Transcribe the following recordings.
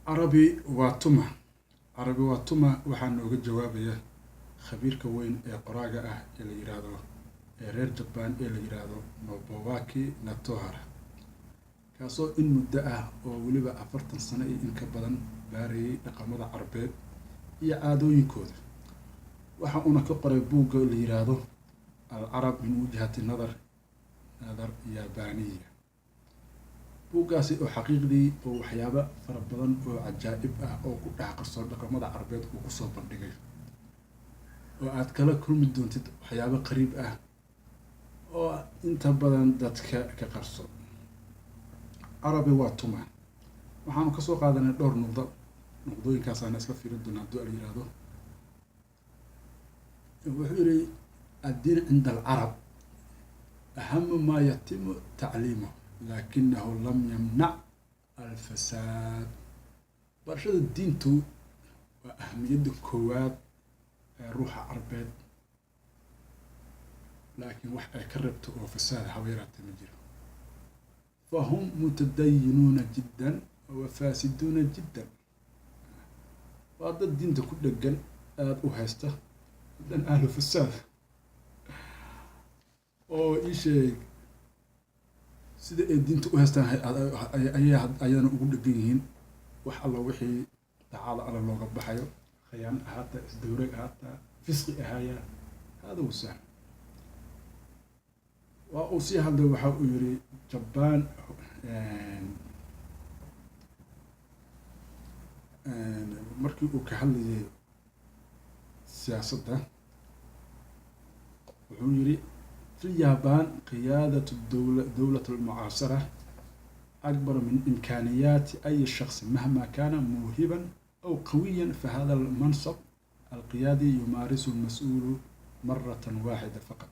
Carabi waa tuma? Carabi waa tuma? Waxaa nooga jawaabaya khabiirka weyn ee qoraaga ah ee la yiraahdo, ee reer Jaban ee la yiraahdo Nobuaki Natohara, kaasoo in muddo ah oo weliba 40 sano iyo in ka badan baarayay dhaqamada Carbeed iyo caadooyinkooda. Waxa uuna ka qoray buugga la yiraahdo Alcarab min Wijhati Nadar Yabaniya. Buuggaasi oo xaqiiqdii oo waxyaabo fara badan oo cajaa'ib ah oo ku dhex qarsoon dhaqamada Carbeed uu kusoo bandhigay, oo aad kala kulmi doontid waxyaabo qariib ah oo inta badan dadka ka qarsoon. Carabi waa tuma? Waxaanu kasoo qaadanay dhowr nuqdo. Nuqdooyinkaasaana isla fiirin doonaa hadduu al yiraahdo. Wuxuu yihi: الدين عند العرب أهم ما يتم تعليمه، لكنه لم يمنع الفساد. Barashada diintu waa ahamiyadda koowaad ee ruuxa Carbeed, laakiin wax ay ka rabto oo fasaada haba yaraatee ma jiro. فهم متدينون جدا وفاسدون جدا. Waa dad diinta ku dhegan, aada u haysta, haddana ahlu fasaad oo ii sheeg sida ay diinta u haystaan ayay ayadana ugu dhegan yihiin. Wax alla wixii daacada Alla looga baxayo, khayaano ahaata, isdawreeg ahaata, fisqi ahaaya, hada wasahl. Waa uu sii hadlay. Waxa uu yiri Jabaan markii uu ka hadlayay siyaasadda, wuxuu yiri: في اليابان قيادة الدولة، دولة المعاصرة، أكبر من إمكانيات أي شخص مهما كان موهبا أو قويا، فهذا المنصب القيادي يمارسه المسؤول مرة واحدة فقط.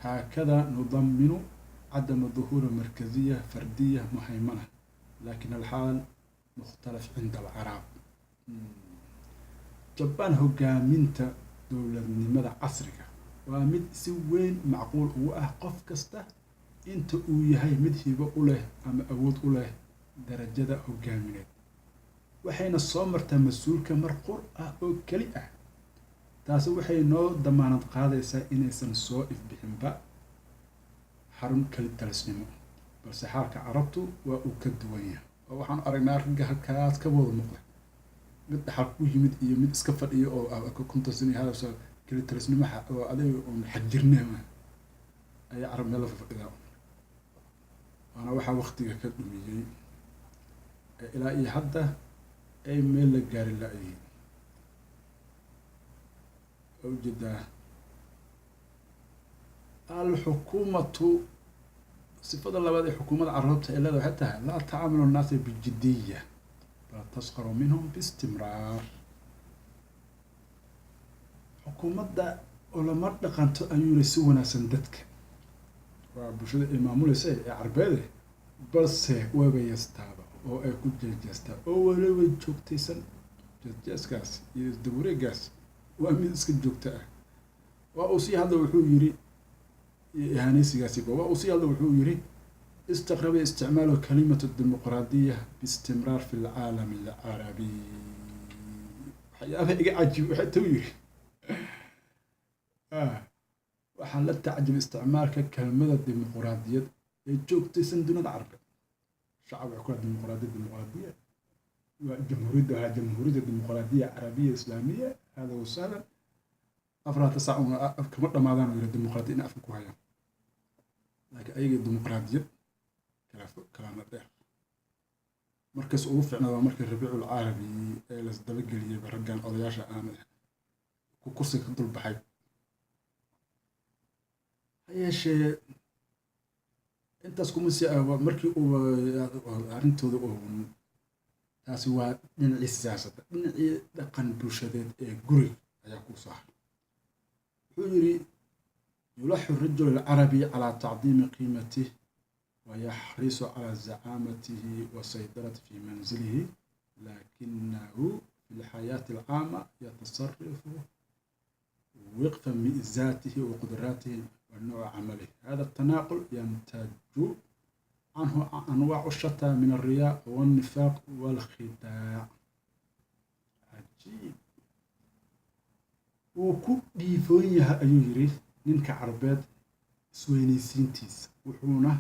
هكذا نضمن عدم ظهور مركزية فردية مهيمنة. لكن الحال مختلف عند العرب. Jabaan hogaaminta dowladnimada casriga waa mid si weyn macquul ugu ah qof kasta inta uu yahay mid hibo u leh ama awood u leh darajada hogaamineed, waxayna soo martaa mas-uulka mar qur ah oo keli ah. Taasi waxay noo damaanad qaadaysaa inaysan soo ifbixinba xarun kali talisnimo. Balse xaalka Carabtu waa uu ka duwan yahay, oo waxaan aragnaa ragga halkaas ka wada muuqda, mid dhaxal ku yimid iyo mid iska fadhiyo oo 50 sano iyo hadalso kali talisnimo oo adiga uun xagjirne ayaa Carab meel la fadhidaa. Waana waxaa waktiga ka dhumiyey ee ilaa iyo hadda ay meel la gaari la-yihiin. Waa ujeedaa. الحكومة, sifada labaad ee xukuumadda Carabta ee leeda waxay tahay: لا تعامل الناس بجدية بل تسخر منهم باستمرار. Xukuumadda ulama dhaqanto, ayuu yiri, si wanaagsan dadka, waa bulshada ay maamulaysa ee Carbeede, balse waaba yastaaba oo ay ku jeejeestaa oo weliba joogtaysan. Jeesjeeskaas iyo isdawareegaas waa mid iska joogto ah. Waa uu sii hadla, wuxuu yiri, ihaanaysigaasiba waa uu sii hadla. Wuxuu yiri: استغرب استعمال كلمة الديمقراطية باستمرار في العالم العربي. Waxyaabaha iga cajiib waxay tuu yiri, waxaan la tacajubay isticmaalka kelmada dimuqraadiyad ee joogtaysan dunida Carbeed. Shacab waxay ku dimuqraadiyad, dimuqraadiya waa jamhuuriyadda, waa jamhuuriyadda dimuqraadiya carabiya islaamiya. هذا وسهلا 4 saac kama dhamaadaan yiri dimuqraadiya in afka ku hayaan, laakiin ayaga dimuqraadiyad kala fog kalana dheer. Markaas ugu fiicnaa waa markii Rabiicul Carabi ee lasdabageliyey raggan odayaasha aan ku kursiga ka dul baxay. Ha yeeshee intaas kuma sii markii uu arrintooda, taasi waa dhinacii siyaasadda. Dhinacii dhaqan bulshadeed ee guriga ayaa kuu soo haray. Wuxuu yidhi: يلح الرجل العربي على تعظيم قيمته ويحرص على زعامته وسيطرته في منزله، لكنه في الحياة العامة يتصرف وفق ميزاته وقدراته ونوع عمله. هذا التناقض ينتج عن Canhu anwaacu shataa min alriyaa walnifaaq walkhidaac. Cajiib, wuu ku dhiifoon yahay, ayuu yidhi, ninka Carbeed isweynaysiintiisa, wuxuuna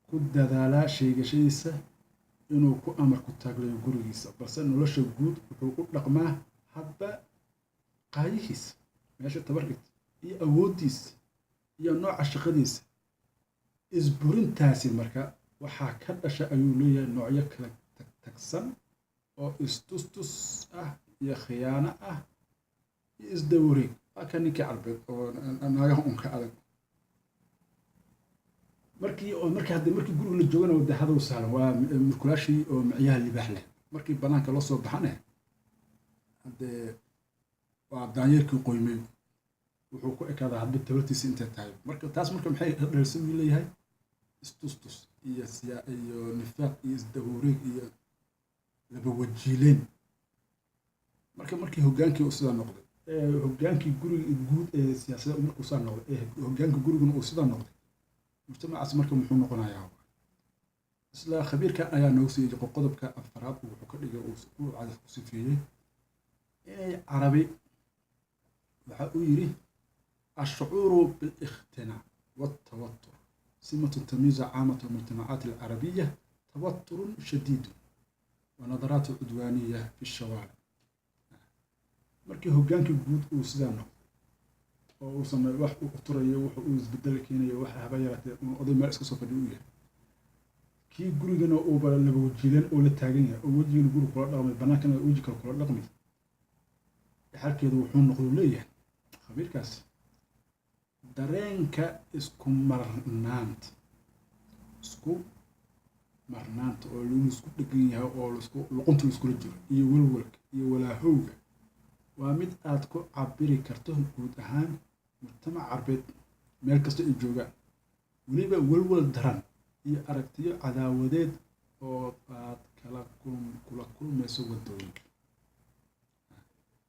ku dadaalaa sheegashadiisa inuu ku amar ku taaglayo gurigiisa, balse nolosha guud wuxuu u dhaqmaa hadba qaayihiisa, meesha tabar dhigta iyo awooddiisa iyo nooca shaqadiisa. Isburintaasi marka waxaa ka dhasha, ayuu leeyahay, noocyo kala tagtagsan oo istustus ah iyo khiyaano ah iyo isdawareeg. Waa ka ninkii Carbeed oo naagaha unka adag. Markii oo markii hadda markii guriga la joogana wada hadow sahlan, waa mukulaashii oo micyaha libaax leh. Markii banaanka loo soo baxane, haddee waa daanyeerkii qoymay. Wuxuu ku ekaadaa hadba tabartiisa intay tahay. Marka taas marka maxay dhalsan, buu leeyahay, istustus iyo siyaa iyo nifaaq iyo isdawareeg iyo laba wajiileen. Marka markii hoggaankii uu sidaa noqday, hoggaankii guriga guud ee siyaasadda markuu sidaa noqday, ee hoggaanka guriguna uu sidaa noqday, mujtamacaas marka muxuu noqonayaa? Isla khabiirkan ayaa noogu siiyey qodobka afaraad. Wuxuu ka dhigay, uu ku cadaf ku sifeeyey inay Carabi, waxa uu yidhi: الشعور بالاختناق والتوتر سمة تميز عامة المجتمعات العربية، توتر شديد ونظرات عدوانية في الشوارع. Markii hoggaankii guud uu sidaa noqday oo uu sameeyo wax uu turayo, wax uu isbedel keenayo, wax haba yaraatee uu oday meel iska soo fadhiyo u yahay, kii gurigana uuba laba wajiilan oo la taagan yahay, oo wejigana guri kula dhaqmay, banaankana weji kale kula dhaqmay, xalkeedu wuxuu noqduu, leeyahay khabiirkaasi, dareenka isku marnaanta oo lagu isku dhegan yahay oo lasku luqunta laiskula jiro iyo walwalka iyo walaahowga waa mid aad ku cabiri karto guud ahaan mujtamac Carbeed meel kasta ay joogaan, weliba walwal daran iyo aragtiyo cadaawadeed oo aad kala kula kulmayso waddooyinka.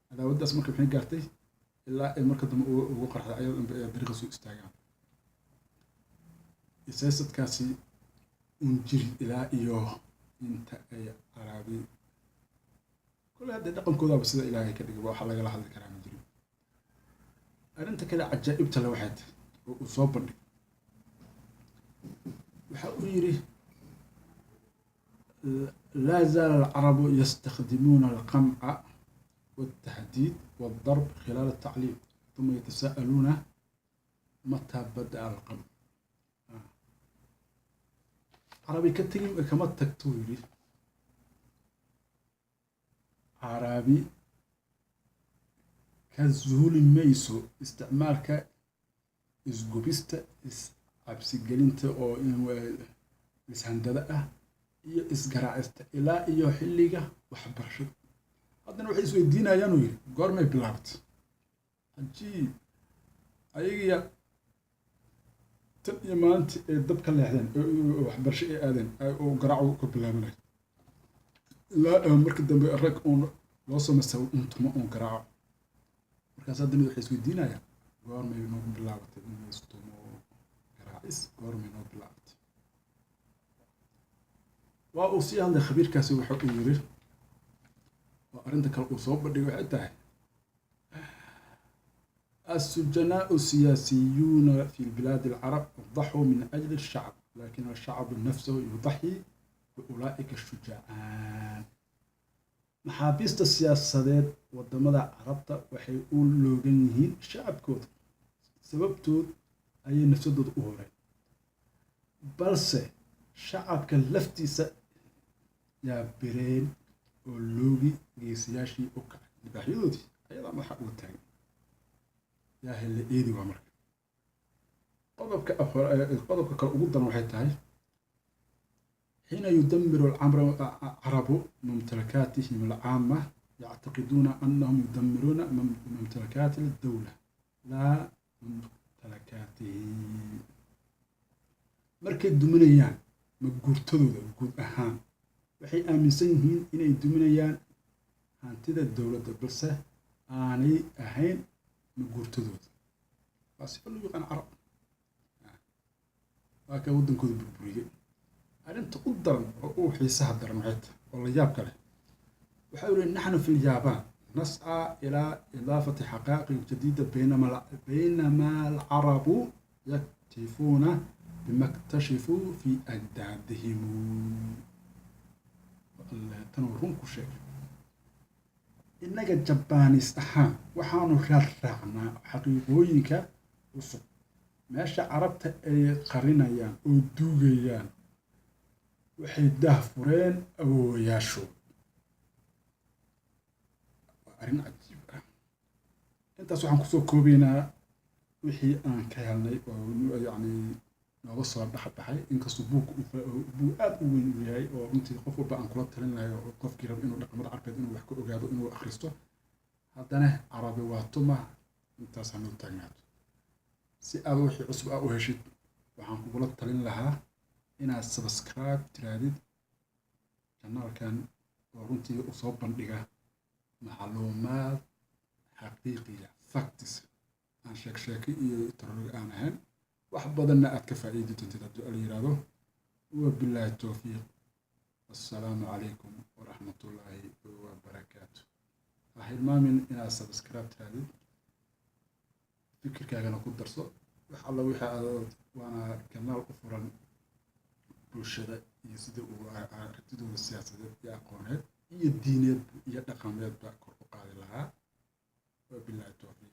Cadaawaddaas marka maxay gaartay? Ilaa ay marka dambe ugu qarxday ayadoo dhanba ay dariiqa soo istaagaan. Siyaasadkaasi un jiri ilaa iyo inta ay Carabi kole haddee dhaqankoodaba sida Ilaahay ka dhigay, waxa lagala hadli karaa ma jirin. Arrinta kale cajaa'ibta le waxay tahay oo uu soo bandhigay, waxa uu yidhi: لا زال العرب يستخدمون القمع والتهديد والضرب خلال التعليم، ثم يتساءلون متى بدأ القمع. Carabi ka tegi kama tagtuu yidhi, Carabi ka zuuli mayso isticmaalka isgubista, iscabsigelinta oo ishandada ah iyo isgaraacista ilaa iyo xilliga waxbarashada. Haddana waxay isweydiinayaan, uu yidhi, goormay bilaabatay? Cajiib, ayagiya tan iyo maalintii ay dab ka leexdeen ee waxbarasho ay aadeen oo garaacu ka bilaabanay, ilaa marka dambe rag uun loo samaystay un tumo, uun garaaco. Markaas haddana waxay isweydiinayaan, goormay noogu bilaabatay in istumo, garaacis goormay noo bilaabatay? Waa uu sii hadlay khabiirkaasi. Waxa uu yiri, waa arrinta kale uu soo bandhigay, waxay tahay: السجناء السياسيون في البلاد العرب ضحوا من أجل الشعب، لكن الشعب نفسه يضحي بأولئك الشجعان. Maxaabiista siyaasadeed wadamada Carabta waxay u loogan yihiin shacabkooda, sababtood ayay nafsadooda u horeen, balse shacabka laftiisa yaa bireen oo loogi geesiyaashii u kacay, libaaxyadoodii ayadaa madaxa uga taagan. Yaa hele eedi waa marka qodobka afar. Qodobka kale ugu daran waxay tahay: حين يدمر العرب ممتلكاتهم العامة يعتقدون أنهم يدمرون ممتلكات الدولة لا ممتلكاتهم. Markay duminayaan maguurtadooda guud ahaan, waxay aaminsan yihiin inay duminayaan hantida dowladda, balse aanay ahayn maguurtadooda. Waa sifa loo yaqaan Carab, waa ka waddankooda burburiyey. Arrinta u daran oo u xiisaha daran waxay tahay oo la yaab ka leh, waxa uu yihi: "نحن في اليابان نسعى إلى إضافة حقائق جديدة بينما العرب يكتفون بما اكتشفوا في أجدادهم." Tan uu run ku sheegay. Innaga Jabaanis ahaan waxaanu raad raacnaa xaqiiqooyinka cusub, meesha Carabta ay qarinayaan oo duugayaan waxay daah fureen awoowayaashood. Waa arrin cajiib ah. Intaas waxaan kusoo koobaynaa wixii aan ka helnay oo yacni nooga soo dhex baxay, inkastoo buug buug aada u weyn uu yahay oo runtii qof walba aan kula talin lahay oo qofkii raba inuu dhaqamada Carbeed inuu wax ka ogaado inuu akhristo. Haddana Carabi waa tuma, intaas hanoo taagnaato. Si aad wixii cusub aa u heshid, waxaan kugula talin lahaa inaad subscribe tiraadid channelkan oo runtii usoo bandhiga macluumaad xaqiiqiya, facts, aan sheeg sheeke iyo tarorog aan ahayn, wax badanna aad ka faa'iidi doontid haddii ala yiraahdo. Wabilaahi towfiiq. Assalaamu calaykum waraxmatullaahi wabarakaatu. Ha hilmaamin inaad subscribe tiraadid, fikirkaagana ku darso wax alla wixii aad. Waana kanaal u furan bulshada iyo sida uu aragtidooda siyaasadeed iyo aqooneed iyo diineed iyo dhaqameedba kor u qaadi lahaa. Wabilaahi towfiiq.